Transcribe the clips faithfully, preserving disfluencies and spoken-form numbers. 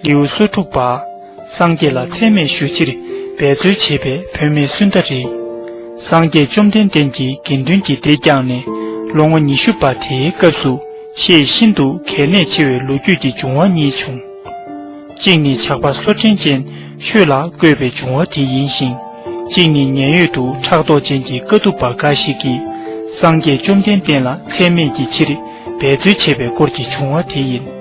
ལེའུ་སོ་དྲུག་པ། སངས་རྒྱས་ལ་མཚན་སྨད་ཞུ་ཕྱིར་འབད་རྩོལ་བྱེད་པའི་བུད་མེད་སུནྡ་རི། སངས་རྒྱས་བཅོམ་ལྡན་འདས་ཀྱིས་དགེ་འདུན་གྱི་སྡེ་བསྐྱངས་ནས་ལོ་ངོ་ཉི་ཤུ་པ་དེའི་སྐབས་སུ་ཆེས་ཤིན་ཏུ་གལ་གནད་ཆེ་བའི་ལོ་རྒྱུས་ཀྱི་འབྱུང་བ་གཉིས་བྱུང་། གཅིག་ནི་ཇག་པ་སོར་ཕྲེང་ཅན་ཆོས་ལ་བཀོད་པའི་འབྱུང་བ་དེ་ཡིན་ཞིང་། གཅིག་ནི་མཉན་ཡོད་དུ་ཕྲག་དོག་ཅན་གྱི་དཀའ་ཐུབ་པ་འགའ་ཞིག་གིས་སངས་རྒྱས་བཅོམ་ལྡན་འདས་ལ་མཚན་སྨད་ཀྱི་ཕྱིར་འབད་རྩོལ་བྱས་པའི་སྐོར་གྱི་བྱུང་བ་དེ་ཡིན།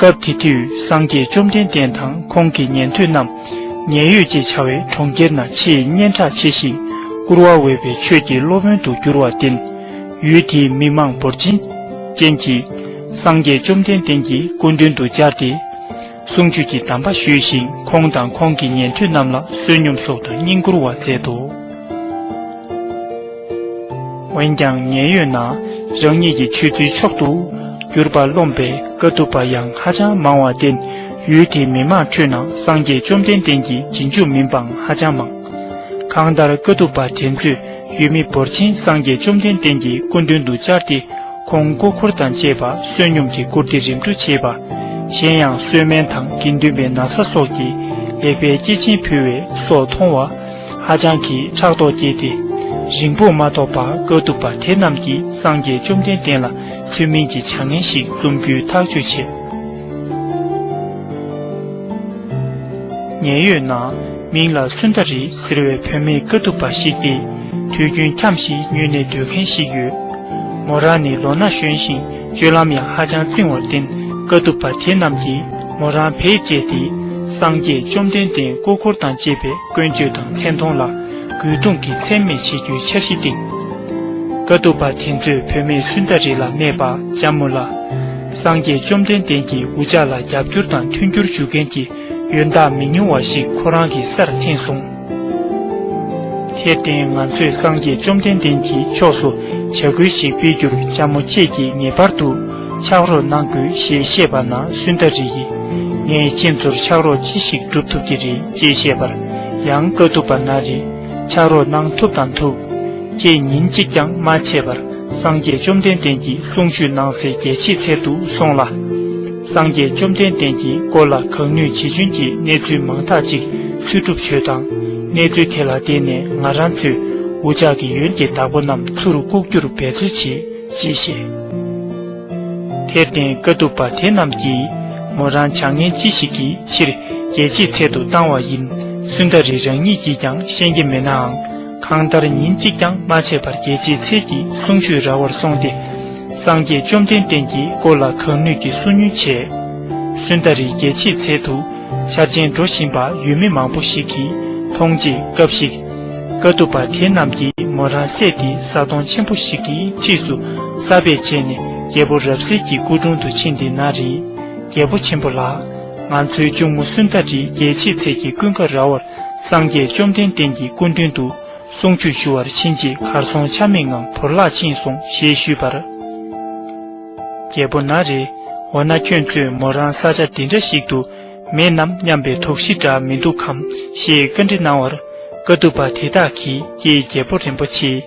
སྐབས་དེ་དུས་སངས་རྒྱས་བཅོམ་ལྡན་འདས་དང་ཁོང་གི་ཉན་ཐོས་རྣམས་མཉན་ཡོད་ཅེས་བྱ་བའི་གྲོང་ཁྱེར་ན་ཆེས་སྙན་གྲགས་ཆེ་ཞིང་བཀུར་བ་འོས་པའི་ཆོས་ཀྱི་སློབ་དཔོན་དུ་གྱུར་བར་བརྟེན། ཡུལ་དེའི་མི་མང་འབོར་ཆེན་ཅན་གྱིས་སངས་རྒྱས་བཅོམ་ལྡན་འདས་ཀྱི་སྐུ་མདུན་དུ་བཅར་ཏེ། གསུང་ཆོས་ཀྱི་གདམས་པ་ཞུས་ཤིང་ཁོང་དང་ཁོང་གི་ཉན་ཐོས་རྣམས་ལ་བསོད་སྙོམས་སོགས་དང་བསྙེན་བཀུར་བ་མཛད་དོ། འོན་ཀྱང་མཉན་ཡོད་ན་རང་ཉིད་ཀྱི་ཆོས་ཚུལ་མཆོག་ཏུ་གྱུར་པ་རློམ་པའི་དཀའ་ཐུབ་པ་ཡང་ཧ་ཅང་མང་བར་བརྟེན། ཡུལ་དེའི་མི་མང་ཁྲོད་ན་སངས་རྒྱས་བཅོམ་ལྡན་འདས་ཀྱི་རྗེས་འཇུག་མིན་པའང་ཧ་ཅང་མང་། གང་ལྟར་དཀའ་ཐུབ་པ་དེ་ཚོས་ཡུལ་མི་འབོར་ཆེན་སངས་རྒྱས་བཅོམ་ལྡན་འདས་ཀྱི་སྐུ་མདུན་དུ་བཅར་ཏེ། ཁོང་མགོ་འཁོར་དང་བཅས་པ་བསོད་སྙོམས་ཀྱིས་བཀུར་ཏེ་རིམ་གྲོ་བྱེད་པ། གཞན་ཡང་གསོལ་སྨན་དང་དགེ་འདུན་པའི་ན་བཟའ་སོགས་ཀྱི་ལེགས་པའི་སྐྱེས་ཆེན་ཕུལ་བའི་སོགས་མཐོང་བ། ཧ་ཅང་གི་ཕྲག་དོག་སྐྱེས་ཏེ། རིང་པོ་མ་ཐོགས་པར་དཀའ་ཐུབ་པ་དེ་རྣམས་ཀྱིས་སངས་རྒྱས་བཅོམ་ལྡན་འདས་ལ་ཚུལ་མིན་གྱི་བྱ་ངན་ཞིག་རྩོམ་རྒྱུའི་ཐག་གཅོད་བྱས། མཉན་ཡོད་ན་མིང་ལ་སུན་ད་རི་ཟེར་བའི་བུད་མེད་དཀའ་ཐུབ་པ་ཞིག་སྟེ། དུས་རྒྱུན་འཁྱམས་ཤིང་ཉུལ་ནས་སྡོད་མཁན་ཞིག་ཡོད། མོ་རང་ནི་ལོ་ན་གཞོན་ཞིང་སྤྱོད་ལམ་ཡང་ཧ་ཅང་བརྩིང་བར་བརྟེན། དཀའ་ཐུབ་པ་དེ་རྣམས་ཀྱིས་མོ་རང་བེད་སྤྱད་དེ། སངས་རྒྱས་བཅོམ་ལྡན་འདས་མགོ་འཁོར་དང་བཅས་པའི་དཀོན་མཆོག་དང་མཚན་མཐོང་ལ་རྒོལ་རྡུང་གིས་མཚན་སྨད་བྱེད་རྒྱུའི་འཆར་གཞི་བཏིང་། དཀའ་ཐུབ་པ་དེ་ཚོས་བུད་མེད་སུན་ད་རི་ལ་སྨྲས་པ། ལྕམ་མོ་ལགས། སངས་རྒྱས་བཅོམ་ལྡན་འདས་ཀྱིས་འུ་ཅག་ལ་རྒྱབ་སྐྱོར་དང་མཐུན་འགྱུར་ཞུ་མཁན་གྱི་ཡོན་བདག་མི་ཉུང་བ་ཞིག་ཁོ་རང་གི་སར་འཐེན་སོང་། དེར་བརྟེན་ང་ཚོས་སངས་རྒྱས་བཅོམ་ལྡན་འདས་ཀྱི་ཕྱོགས་སུ་བྱ་འགུལ་ཞིག་སྤེལ་རྒྱུར་ལྕམ་མོ་ཁྱེད་ཀྱིས་ངེས་པར་དུ་ཕྱག་རོགས་གནང་དགོས་ཞེས་བཤད་པ་ན། སུན་ད་རི་ཡིས། ངས་ཁྱེད་ཚོར་ཕྱག་རོགས་ཅི་ཞིག་སྒྲུབ་ཐུབ་ཀྱི་རེད་ཅེས་བཤད་པར། ཡང་དཀའ་ཐུབ་པ་ན་རེ། ཕྱག་རོགས་གནང་ཐུབ་དང་ཐུབ། ཁྱེད་ཉིན་གཅིག་ཀྱང་མ་ཆད་པར་སངས་རྒྱས་བཅོམ་ལྡན་འདས་ཀྱི་གསུང་ཆོས་གནང་སའི་རྒྱལ་སྤྱིའི་ཚལ་དུ་སོང་ལ། སངས་རྒྱས་བཅོམ་ལྡན་འདས་ཀྱི་སྐོར་ལ་གང་ནུས་ཇི་བྱུང་གིས་གནས་ཚུལ་མང་དག་ཅིག་འཚོལ་སྒྲུབ་བྱོས་དང་། གནས་ཚུལ་དེ་ལ་བརྟེན་ནས་ང་རང་ཚོས་འུ་ཅག་གི་ཡོན་གྱི་བདག་པོ་རྣམས་ཚུར་བཀུག་རྒྱུར་འབད་རྩོལ་བྱེད། ཅེས་བཤད། དེར་བརྟེན་དཀའ་ཐུབ་པ་དེ་རྣམས་ཀྱིས་མོ་རང་བྱ་ངན་ཅི་ཞིག་གི་ཕྱིར་རྒྱལ་སྤྱིའི་ཚལ་དུ་བཏང་བ་ཡིན། སུན་ད་རི་རང་ཉིད་ཀྱིས་ཀྱང་ཤེས་ཀྱི་མེད་ནའང་། གང་ལྟར་ཉིན་གཅིག་ཀྱང་མ་ཆད་པར་རྒྱལ་སྤྱིའི་ཚལ་གྱི་གསུང་ཆོས་ར་བར་སོང་སྟེ། སངས་རྒྱས་བཅོམ་ལྡན་འདས་ཀྱི་སྐོར་ལ་གང་ནུས་ཀྱིས་སུན་ཉུལ་བྱས། སུན་ད་རི་རྒྱལ་སྤྱིའི་ཚལ་དུ་འཆར་ཅན་འགྲོ་བཞིན་པ་ཡུལ་མི་མང་པོ་ཞིག་གིས་མཐོང་རྗེས་སྐབས་ཤིག་དཀའ་ཐུབ་པ་དེ་རྣམས་ཀྱིས་མོ་རང་བསད་དེ་ས་དོང་ཆེན་པོ་ཞིག་གི་འཁྲིས་སུ་ས་སྦས་བྱས་ནས་རྒྱལ་པོ་རབ་གསལ་གྱི་སྐུ་དྲུང་དུ་ཕྱིན་ཏེ་ན་རེ། རྒྱལ་པོ་ཆེན་པོ་ལགས། ང་ཚོའི་གཅུང་མོ་སུན་ད་རི་རྒྱལ་སྤྱིའི་ཚལ་གྱི་ཀུན་དགའ་ར་བར་སངས་རྒྱས་བཅོམ་ལྡན་འདས་ཀྱི་སྐུ་མདུན་དུ་གསུང་ཆོས་ཞུ་བར་ཕྱིན་རྗེས་གར་སོང་ཆ་མེད་ངང་བོར་བརླག་ཕྱིན་སོང་ཞེས་ཞུས་པར། རྒྱལ་པོ་ན་རེ། འོ་ན་ཁྱོད་ཚོས་མོ་རང་ས་ཆ་འདི་འདྲ་ཞིག་ཏུ་མེད་ནམ་སྙམ་པའི་དོགས་གཞི་འདྲ་མི་འདུག་གམ་ཞེས་བཀའ་འདྲི་གནང་བར། དཀའ་ཐུབ་པ་དེ་དག་གིས་ཀྱེ་རྒྱལ་པོ་རིན་པོ་ཆེ།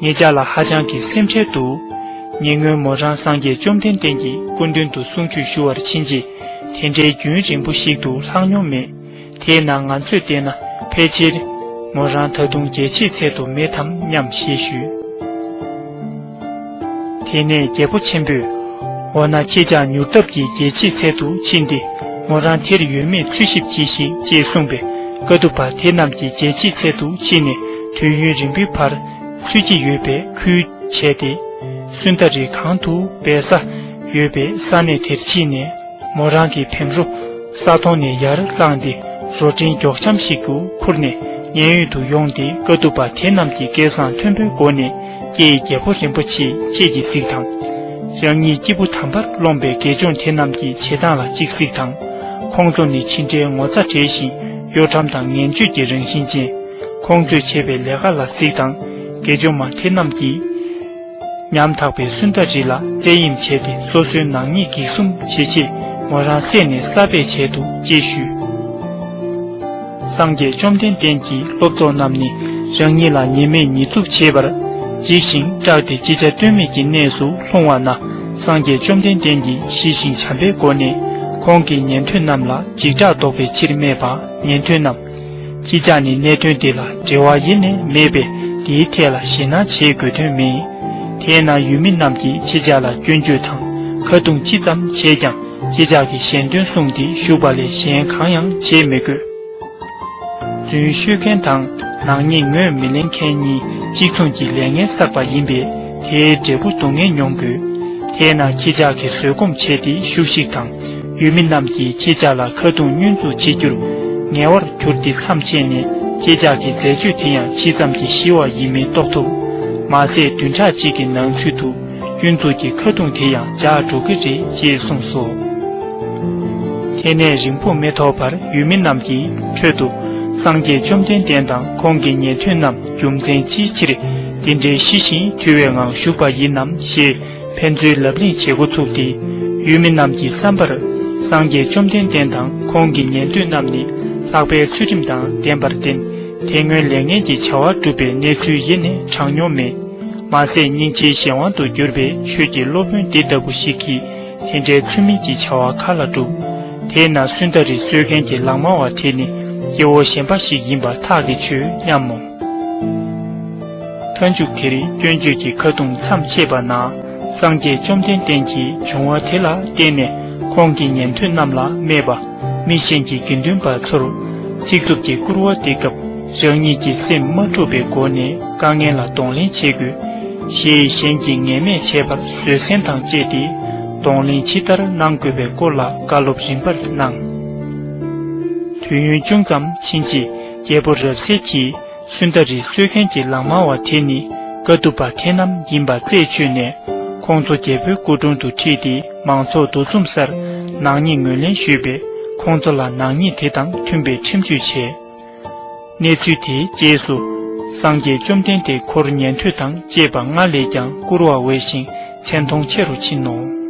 ངེད་ཅག་ལ་ཧ་ཅང་གི་སེམས་ཁྲལ་འདུག་ཉེ་སྔོན་མོ་རང་སངས་རྒྱས་བཅོམ་ལྡན་འདས་ཀྱི་སྐུ་མདུན་དུ་གསུང་ཆོས་ཞུ་བར་ཕྱིན་རྗེས་དེ་འདྲའི་རྒྱུན་རིང་པོ་ཞིག་ཏུ་ལྷག་མྱོང་མེད། དེས་ན་ང་ཚོས་བལྟས་ན་ཕལ་ཆེར་མོ་རང་ད་དུང་རྒྱལ་སྤྱིའི་ཚལ་དུ་མེད་དམ་སྙམ་ཞེས་ཞུས། དེ་ནས་རྒྱལ་པོ་ཆེན་པོས། འོ་ན་ཁྱེད་ཅག་མྱུར་སྟབས་ཀྱིས་རྒྱལ་སྤྱིའི་ཚལ་དུ་ཕྱིན་ཏེ་མོ་རང་དེར་ཡོད་མེད་འཚོལ་ཞིབ་གྱིས་ཤིག་ཅེས་གསུངས་པས། དཀའ་ཐུབ་པ་དེ་རྣམས་ཀྱིས་རྒྱལ་སྤྱིའི་ཚལ་དུ་ཕྱིན་ནས་དུས་ཡུན་རིང་པོའི་བར་འཚོལ་གྱི་ཡོད་པའི་ཁུལ་བྱས་ཏེ། སུན་ད་རི་གང་དུ་སྦས་ས་ཡོད་པའི་ས་གནས་དེར་ཕྱིན་ནས། མོ་རང་གི་བེམ་རོ་ས་དོང་ནས་ཡར་བླངས་ཏེ་རོ་ཕྲན་མགྱོགས་འཇམ་ཞིག་ཏུ་ཁུར་ནས་མཉན་ཡོད་དུ་ཡོང་སྟེ། དཀའ་ཐུབ་པ་དེ་རྣམས་ཀྱིས་སྐད་གསང་མཐོན་པོའི་སྒོ་ནས། ཀྱེ་རྒྱལ་པོ་རིན་པོ་ཆེ་ཁྱེད་ཀྱིས་གཟིགས་དང་། རང་ཉིད་སྐྱེས་བུ་དམ་པར་རློམ་པའི་དགེ་སྦྱོང་དེ་རྣམས་ཀྱི་བྱེད་སྟངས་ལ་གཅིག་གཟིགས་དང་། ཁོང་ཚོ་ནི་ཇི་འདྲའི་ངོ་ཚ་བྲལ་ཞིང་གཡོ་ཁྲམ་དང་ངན་སྤྱོད་ཀྱི་རང་བཞིན་ཅན། ཁོང་ཚོས་བྱས་པའི་ལས་ཀ་ལ་གཟིགས་དང་། དགེ་སྦྱོང་མ་དེ་རྣམས་ཀྱིས། ཉམ་ཐག་པའི་སུན་ད་རི་ལ་བཙན་གཡེམ་བྱས་ཏེ་སོ་སོའི་ནག་ཉེས་འགེབས་སྲུང་བྱེད་ཆེད་མོ་རང་བསད་ནས་ས་སྦས་བྱས་འདུག་ཅེས་ཞུས། སངས་རྒྱས་བཅོམ་ལྡན་འདས་ཀྱི་སློབ་ཚོགས་རྣམས་ནི་རང་ཉིད་ལ་ཉེས་མེད་ཉེས་འཛུགས་བྱེད་པར་འཇིགས་ཤིང་སྐྲག་སྟེ་ཅི་བྱ་གཏོལ་མེད་ཀྱི་གནས་སུ་ལྷུང་བ་ན། སངས་རྒྱས་བཅོམ་ལྡན་འདས་ཀྱིས་ཞི་ཞིང་བྱམས་པའི་སྒོ་ནས་ ཁོང་གིས་ཉན་ཐོས་རྣམས་ལ་འཇིགས་སྐྲག་བཟློག་པའི་ཕྱིར་སྨྲས་པ། ཉན་ཐོས་རྣམས། ཁྱེད་ཅག་ནི་གནད་དོན་འདི་ལ་འབྲེལ་བ་ཡེ་ནས་མེད་པས་འདིའི་ཐད་ལ་ཞེད་སྣང་བྱེད་དགོས་དོན་མེད། དེས་ན་ཡུལ་མི་རྣམས་ཀྱིས་ཁྱེད་ཅག་ལ་སྐྱོན་བརྗོད་དང་ཁ་རྡུང་ཅི་ཙམ་བྱས་ཀྱང་ཁྱེད་ཅག་གི་ཞལ་འདོན་གསུངས་ཏེ་བཞུགས་པ་ལས་གཞན་གང་ཡང་བྱེད་མི་དགོས། རྫུན་ཤོད་མཁན་དང་ནག་ཉེས་ངོས་མི་ལེན་མཁན་གཉིས་གཅིག་མཚུངས་ཀྱི་ལས་ངན་བསགས་པ་ཡིན་པས་དེའི་འབྲས་བུ་སྡུག་བསྔལ་མྱོང་དགོས། དེས་ན་ཁྱེད་ཅག་གིས་བཟོད་སྒོམ་བྱས་ཏེ་བཞུགས་ཤིག་དང་། ཡུལ་མི་རྣམས་ཀྱིས་ཁྱེད་ཅག་ལ་ཁ་རྡུང་བསྙོན་འཛུགས་བྱེད་རྒྱུར་ངལ་བར་གྱུར་ཏེ་མཚམས་ཆད་ནས་ཁྱེད་ཅག་གི་མཛད་སྤྱོད་དེ་ཡང་ཇི་ཙམ་གྱིས་ཞི་བ་ཡིན་མིན་རྟོགས་ཐུབ། མ་ཟད་བདུན་ཕྲག་གཅིག་གི་ནང་ཚུད་དུ། སྐྱོན་འཛུགས་ཀྱི་ཁ་རྡུང་དེ་ཡང་འཇགས་འགྲོ་གི་རེད་ཅེས་གསུངས་སོ། དེ་ནས་རིང་པོ་མི་ཐོགས་པར་ཡུལ་མི་རྣམས་ཀྱི་ཁྲོད་དུ་སངས་རྒྱས་བཅོམ་ལྡན་འདས་དང་ཁོང་གི་ཉན་ཐོས་རྣམས་རྒྱུ་མཚན་ཅིའི་ཕྱིར་འདི་འདྲའི་ཤི་ཞིང་དུལ་བའི་ངང་བཞུགས་པ་ཡིན་ནམ་ཞེས་ཕན་ཚུན་ལབ་གླེང་བྱེད་འགོ་ཚུགས་ཏེ། ཡུལ་མི་རྣམས་ཀྱི་བསམ་པར་སངས་རྒྱས་བཅོམ་ལྡན་འདས་དང་ཁོང་གི་ཉན་ཐོས་རྣམས་ནི་ལྷག་པའི་ཚུལ་ཁྲིམས་དང་ལྡན་པར་བརྟེན་དེ་སྔོན་ལས་ངན་གྱི་བྱ་བ་བསྒྲུབས་པའི་གནས་ཚུལ་ཡེ་ནས་དྲངས་མྱོང་མེད། མ་ཟད་སྙིང་རྗེའི་གཞན་དབང་དུ་གྱུར་པའི་ཆོས་ཀྱི་སློབ་དཔོན་འདི་ལྟ་བུ་ཞིག་གིས་དེ་འདྲའི་ཚུལ་མིན་གྱི་བྱ་བ་ག་ལ་བསྒྲུབ། དེས་ན་སུན་དཱ་རི་གསོད་མཁན་གྱི་ལག་དམར་བ་དེ་ནི་སྐྱེ་བོ་གཞན་པ་ཞིག་ཡིན་པ་ཐག་གིས་ཆོད་སྙམ་མོ། མཐའ་མཇུག་དེར་སྐྱོན་བརྗོད་ཀྱི་ཁ་རྡུང་མཚམས་ཆད་པ་ན། སངས་རྒྱས་བཅོམ་ལྡན་འདས་ཀྱིས་བྱུང་བ་དེ་ལ་བརྟེན་ནས་ཁོང་གི་ཉན་ཐོས་རྣམས་ལ་སྨྲས་པ། མི་གཞན་གྱི་དགེ་འདུན་པ་ཚོར་ཚིག་རྩུབ་ཀྱི་སྐུར་བ་འདེབས་སྐབས་རང་ཉིད་ཀྱི་སེམས་མ་འཁྲུགས་པའི་སྒོ་ནས་དཀའ་ངལ་ལ་གདོང་ལེན་བྱེད་དགོས། ཞེས་གཞན་གྱིས་ངན་སྨྲས་བྱས་པར་བཟོད་བསྲན་དང་བཅས་ཏེ་གདོང་ལེན་ཇི་ལྟར་གནང་དགོས་པའི་སྐོར་ལ་བཀའ་སློབ་རིམ་པར་གནང་། དུས་ཡུན་ཅུང་ཙམ་ཕྱིན་རྗེས་རྒྱལ་པོ་རབ་གསལ་གྱིས་སུན་དཱ་རི་གསོད་མཁན་གྱི་ལག་དམར་བ་དེ་ནི་དཀའ་ཐུབ་པ་དེ་རྣམས་ཡིན་པ་རྩད་ཆོད་ནས་ཁོང་ཚོ་རྒྱལ་པོའི་སྐུ་དྲུང་དུ་ཁྲིད་དེ་མང་ཚོགས་འདུ་འཛོམས་སར་ནག་ཉེས་ངོས་ལེན་ཞུས་པས་ཁོང་ཚོ་ལ་ནག་ཉེས་དེ་དང་མཐུན་པའི་ཁྲིམས་གཅོད་བྱས། གནས་ཚུལ་དེའི་རྗེས་སུ། སངས་རྒྱས་བཅོམ་ལྡན་འདས་འཁོར་ཉན་ཐོས་དང་བཅས་པ་སྔར་ལས་ཀྱང་བཀུར་བ་འོས་ཤིང་མཚན་མཐོང་ཆེ་རུ་ཕྱིན་ནོ།